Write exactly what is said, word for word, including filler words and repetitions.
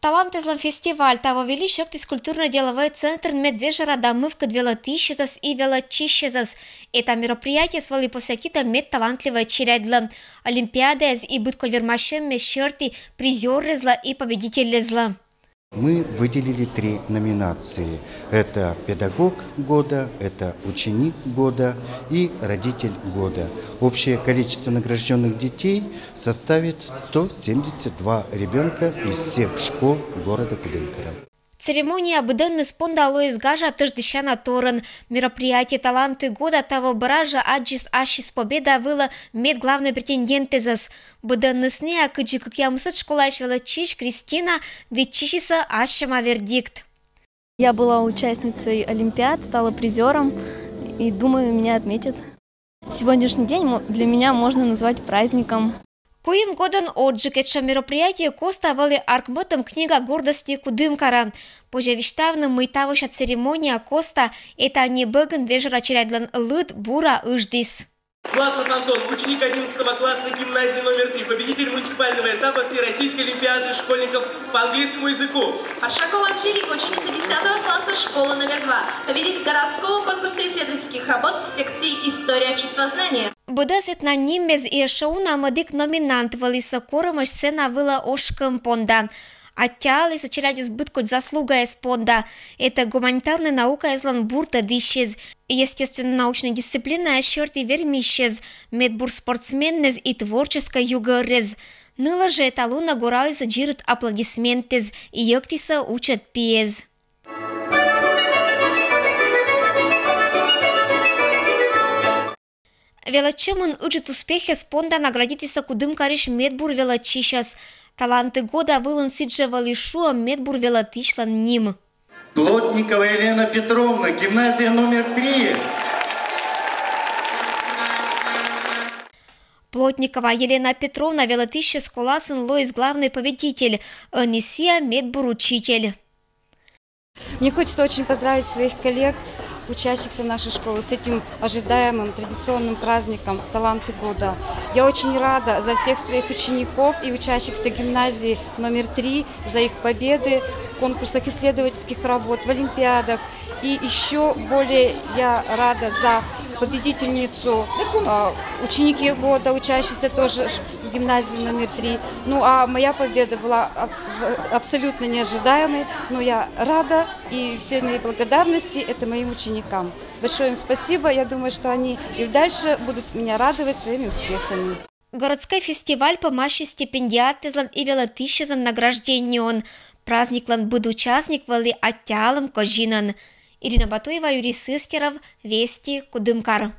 Талантэзлэн фестиваль таво вылысь ӧктӥз культурно-деловой центрын медвежӧра да мывкыд велӧтӥсьӧзэс и велӧдчысьӧзэс. Эта мероприятиеыс вӧлі посвятитӧм медталантливӧй челядьлы. Олимпиадаез и быдкодь вермасьӧммес сьӧрті призёрезлы и победителезлы. Мы выделили три номинации. Это педагог года, это ученик года и родитель года. Общее количество награжденных детей составит сто семьдесят два ребенка из всех школ города Кудымкара. Церемония быдӧнныс понда лоис гажа тӧждысяна торын. Мероприятие «Таланты года» таво быражы адӟиз ассьыс победа вылӧ мед главнӧй претендентэзэс. Быдӧнныс неа, кыдзи кыкъямысӧд школаысь велӧдчысь Кристина виччысисӧ ассьӧма вердикт. Я была участницей олимпиад, стала призером и, думаю, меня отметят. Сегодняшний день для меня можно назвать праздником. Куим годӧн одзжык этшӧм мероприятие Коста вӧлі аркмӧтӧм книга гордости Кудымкара. Позьӧ висьтавны, мый тавося церемония Коста эта небӧгын вежӧра челядьлӧн лыд бура ыждіс. Власов Антон, ученик одиннадцатого класса гимназии номер три, победитель муниципального этапа Всероссийской олимпиады школьников по английскому языку. Аршакова Анжелика, ученица десятого класса школы номер два, победитель городского конкурса исследовательских работ в секции истории обществознания. Быдэс этна ниммес и эшшо уна мӧдик номинант вӧлі со корӧмӧсь сцена вылӧ ошкӧм понда. Аттьӧаліс челядьыс быдкодь заслугаэз понда. Эта гуманитарнӧй наукаэзлӧн бур тӧдысез, естественно-научнӧй дисциплинаез сьӧрті вермисез, медбур спортсменнэз и творческӧй югӧрез. Нылӧ жӧ эта лунӧ гораліс дзирыд аплодисментэз и йӧктіс учӧт пиез. Велӧдчӧмын ыджыд успехез понда наградитісӧ Кудымкарысь медбур велӧдчысьӧс. «Таланты года» вылын сідзжӧ вӧлі шуӧм медбур велӧдысьлӧн ним. Плотникова Елена Петровна, гимназия номер три. Плотникова Елена Петровна велӧдысьӧс школасын лоис главный победитель, ӧні сія медбур учитель. Мне хочется очень поздравить своих коллег, учащихся нашей школы, с этим ожидаемым традиционным праздником «Таланты года». Я очень рада за всех своих учеников и учащихся гимназии номер три, за их победы в конкурсах исследовательских работ, в олимпиадах. И еще более я рада за победительницу, э, ученики года, учащихся тоже гимназии номер три. Ну а моя победа была абсолютно неожидаемой. Но я рада, и все мои благодарности это моим ученикам. Большое им спасибо. Я думаю, что они и дальше будут меня радовать своими успехами. Городскӧй фестиваль помасис стипендиатэзлӧн и велӧдысьӧзлӧн награждениеӧн. Праздниклӧн быд участник вӧлі аттьӧалӧм козинӧн. Ирина Батуева, Юрий Сыстеров, «Вести», Кудымкар.